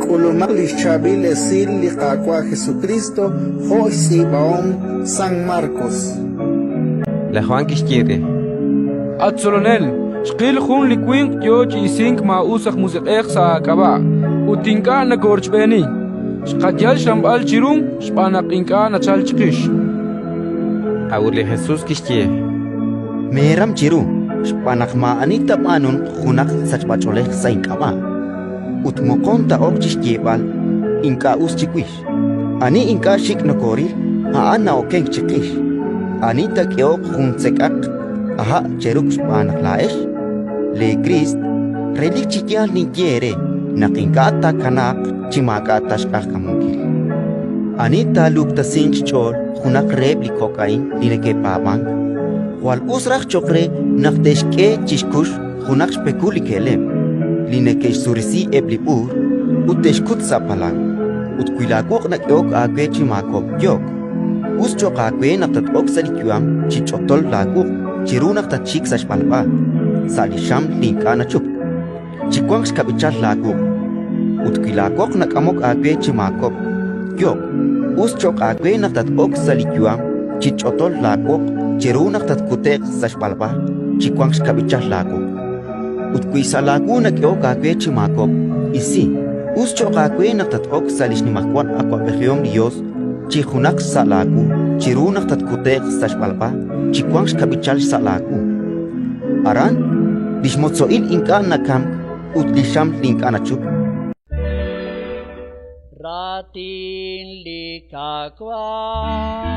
K'ulumaq li xChaab'il Esil li Qaawa' Jesukriist jo' xtz'iib'ahom San Markos. Laj Jwan kixye re: At Tzolonel, xqil jun li winq yo chi isink maa'us aj musiq'ej sa' aak'ab'a', ut ink'a' nokoorochb'eeni. Xqayal xramb'al chiru xb'aan naq ink'a' nachalk chiqix. A'ut li Jesus kixye: Meeram chiru, xb'aan naq maa'ani taab'aanunq junaq sachb'ach'oolej sa' ink'ab'a' ut moqon taa'ok chi xyeeb'al ink'a' us chiwix. Ani ink'a' xik' nokooril, a'an na'okenk chiqix. Ani taak'ehoq jun sek'aq ha' cheruk' xb'aan naq laa'ex leeKriist, relik chi yaal ninye eere naq ink'a' taakanaaq chi maak'a' ta xq'ajkamunkil. Ani taaluktesinq xch'ool junaq reheb' li kok' a'in li neke'paab'ank, jwal us raj cho'q re naq te'xk'e chi xkux junaq xpekul li ke'leb' li neke'xsurisi eb' li b'uur ut te'xkut sa' palaw. Ut wi laawuq' nak'ehok aawe chi maakob'k, yo'k. Us cho'q aawe naq tat-ok sa' li yu'am chi ch'otol laawuq' chiru naq tatxik sa' xb'alb'a, sa' li xam li ink'a' nachupk, chi wanq xkab'ichal laawuq'. Ut wi laawoq nak'amok aawe chi maakob'k, yo'k. Us cho'q aawe naq tat-ok sa' li yu'am chi ch'otol laawoq chiru naq tatkute'q sa' xb'alb'a chi wanq xkab'ichal laawoq. Ut wi sa' laawu nak'ehok aawe chi maakob'k, isi. Us cho'q aawe naq tat-ok sa' li xnimajwal awab'ejihom li Yos chi junaq xsa' laawu chiru naq tatkute'q sa' xb'alb'a chi wanq xkab'ichal xsa' laawu. Aran li xmotzo'il ink'a' nakamk ut li xam li ink'a' nachupk. Raatin li Qaawa'.